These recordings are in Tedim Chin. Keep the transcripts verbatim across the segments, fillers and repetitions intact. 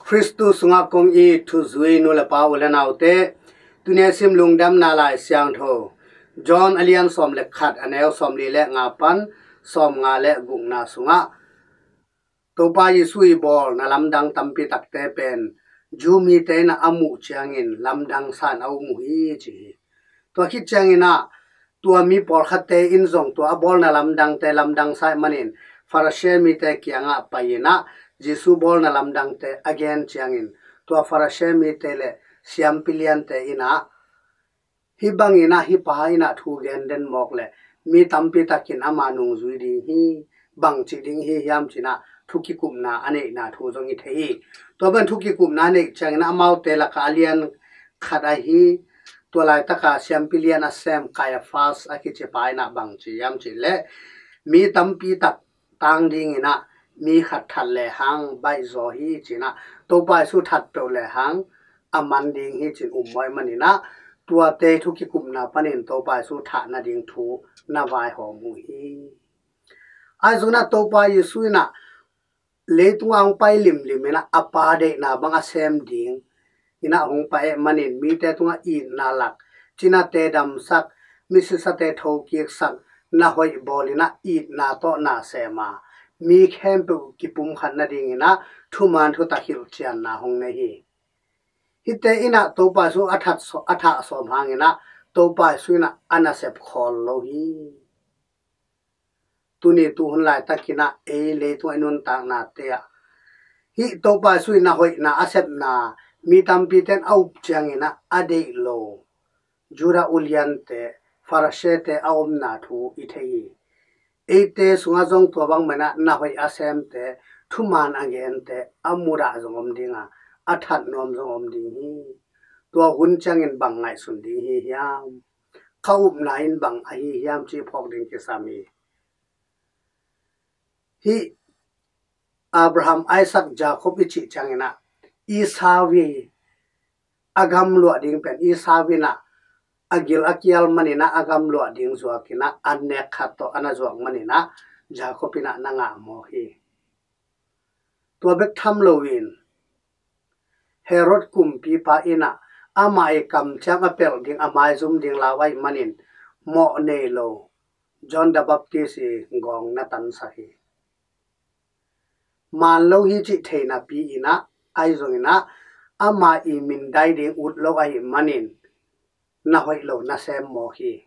Khristu sungah kong it thuzui nu le pa, u le naute, tuni a sim Lungdamna Lai Siangtho John a lian sawm le khat, a neu sawmli le nga pan sawmnga le gukna sungah Topa Jesu i bawlna lamdang tampi takte pen Jew mite in a muh ciangin lamdang sa in a um uh hi, ci hi. Tua khit ciangin ah tua mi pawlkhatte in zong tua a bawlna lamdangte lamdang sa ahih manin Farasi mite kiangah pai in ah Jesu bawlna lamdangte a gen ciangin tua Farasi mite le siampi liante in ah, "Hih bangin ah hih pa in ah thu gen den mawk leh mi tampi takin ama nungzui ding hi, bang ci ding hi hiam?" ci in ah thu kikupna a neihna thu zong i thei hi. Tua bang thu kikupna a neih ciangin amaute lakah a lian khat ahi, tua laitaka siampi lian a sem Kaiafas a kici pa in ah bang ci hiam cih leh, "Mi tampi tak tang dingin ah mi khat that lehang baih zaw hi," ci in ah Topa Jesu that peuh lehang a man ding hi, ci in um mawk ahih manin ah tuate thu kikupna panin Topa Jesu thah nading thu na vaihawm uh hi. Ahi zongin ah Topa Jesu in ah leitungah hong pai limlim in ah a Pa deihna bang a sem ding in ah hong pai ahih manin mite tungah itna lak, cinate damsak, misisate thokiksak, na hoih bawl in ah itna tawh na sem a, mi khempeuh kipumkhat nadingin ah thuman thutak hilhcianna hong nei hi. Hihte in ah Topa Jesu a that saw-, a thah sawm hangin ah Topa Jesu in ah a nasep khawl lo hi. Tuni tuhun laitakin ah ei leitungah i nuntaknate ah hih Topa Jesu in a hoihna a sepna mi tampite in a up ciangin ah a deih lo Judah uliante, Farisite a omna thu i thei hi. Eite sungah zong tua bangmah in ah na hoih a semte, thuman a gente a mudah zong om ding a, a that nuam zong om ding hi. Tua hun ciangin bang ngaihsun ding hi hiam? Ka upna in bang ahi hiam, ci phawk ding kisam hi. Hih Abraham, Isaac, Jacob i cih ciangin ah Esau i a gamluah ding pen, Esau in ah a gil a kial manin ah a gamluah ding zuak in ah an nek khat tawh a na zuak manin ah Jacob in ah na ngah mawk hi. Tua bek tham loin Herod kumpipa in ah amah i kamciam a pelh ding, a maizum ding lau ahih manin mawh nei lo John the Baptist i gawng na tansak hi. Maan lo hi cih thei napi in ah, ahi zongin ah amah i mindai ding ut lo ahih manin na hoih lo na sem mawk hi.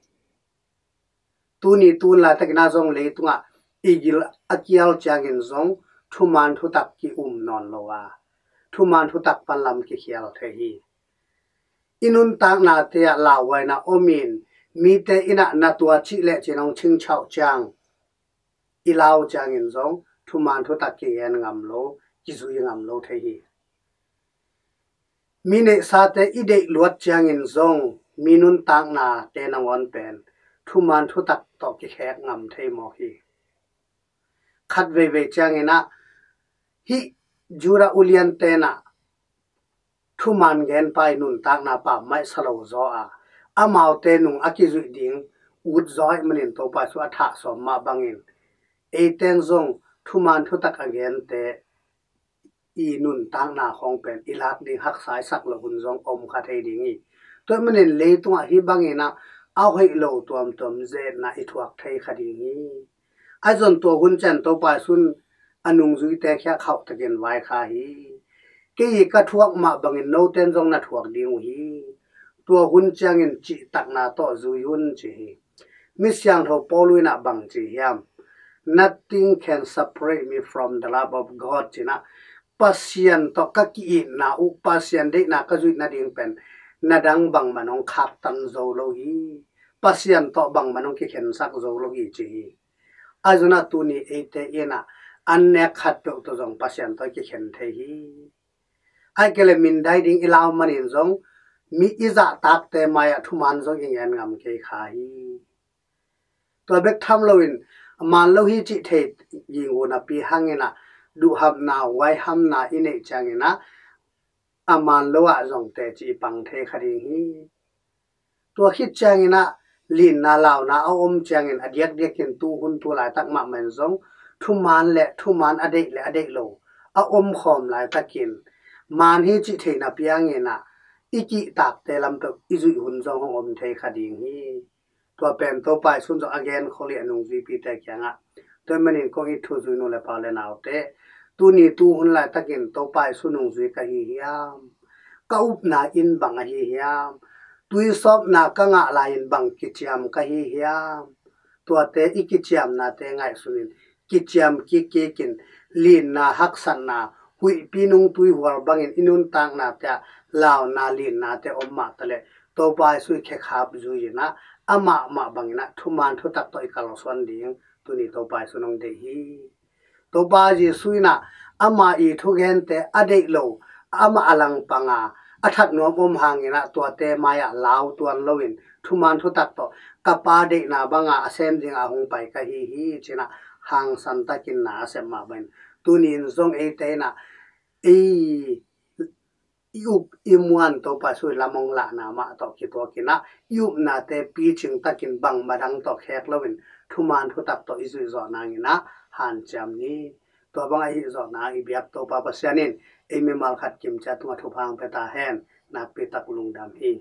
Tuni tuhun laitakin ah zong leitungah i gil a kial ciangin zong thuman thutak ki-um nawn lo a, thuman thutak pan lam kikhial thei hi. I nuntaknate ah lauhuaina om in, mite in ah na tua cih leh ci-in hong cingciau ciang i lau ciangin zong thuman thutak kigen ngam lo, kizui ngam lo thei hi. Mi neihsate i deih luat ciangin zong mi nuntaknate nangawn pen thuman thutak tawh kikhek ngam thei mawk hi. Khat veivei ciangin ah hih Judah uliante in ah thuman genpa i nuntakna pammaih sa lo zaw a, amaute nung a kizuih ding ut zaw ahih manin Topa Jesu a thah sawm mah bangin eite in zong thuman thutak a gente i nuntakna khawng pen i lak ding haksa i sak loh hun zong om kha thei ding hi. Tua ahih manin leitungah hih bangin ah a hoih lo tuamtuam zetna i thuak thei kha ding hi. Ahi zong tua hun ciang Topa Jesu in a nungzuite kiangah khauhtakin vaikhak hi. Kei ka thuak mah bangin note in zong na thuak ding uh hi. Tua hun ciangin cihtakna tawh zui un, ci hi. Mi siangtho Paul in ah bang ci hiam? "Nothing can separate me from the love of God," ci-in ah Pasian tawh ka ki-itna uh, Pasian deihna ka zuih nading pen na dang bangmah in hong khaktan zo lo hi. Pasian tawh bangmah in hong kikhensak zo lo hi, ci hi. Ahi zongin ah tuni eite in ah an nek khat peuh tawh zong Pasian tawh kikhen thei hi. Ahih kei leh mindai ding i lau manin zong mi i zahtakte mai-ah thuman zong i ngen ngam kei kha hi. Tua bek tham loin a maan lo hi cih thei ging uh napi hangin ah duhhapna, huaihamna i neih ciangin ah a maan lo ah zong teci i pang thei kha ding hi. Tua khit ciangin ah linna launa a om ciangin a diakdiakin tuhun tu laitak mahmah in zong thuman le thuman, a deih le a deih lo a omkhawm laitakin man hi cih theihna piangin ah i kihtakte lampeuh i zuih hun zong hong om thei kha ding hi. Tua pen Topa Jesuh in zong a genkhol hi a nungzuipite kiangah. Tua ahih manin kong it thuzui nu le pa le naute, tuni tu hun laitakin Topa Jesuh nungzui ka hi hiam? Ka upna inn bang ahi hiam? Tuisawpna ka ngah lai-in bang kiciam ka hi hiam? Tuate i kiciamnate ngaihsunin kiciam kikkikin, linna, haksatna, huihpi nungtui hual bangin i nuntaknate ah launa, linnate om mahtaleh Topa Jesuh i khekhap zui-in ah amah mah bangin ah thuman thutak tawh i kalsuan ding tuni Topa Jesuh in hong deih hi. Topa Jesuh in ah ama i thugente a deih lo, amah a langpang a, a that nuam om hangin ah tuate mai-ah lau tuan loin thuman thutak tawh ka Pa deihna banga a sem dinga hong pai ka hi hi ci-in ah hangsan takin na a sep mah bangin tuni in zong eite in ah ei i up i muan Topa Jesuh i lam hong lahna mah tawh kituakin ah i upnate picing takin bangmah dang tawh khek loin thuman thutak tawh i zuih zawh nangin ah hanciam ni. Tua bang ahi zawhna i biak Topa Pasian in ei mimal khat kimciat tungah thupha hong pia ta hen. Nakpi tak lungdam hi.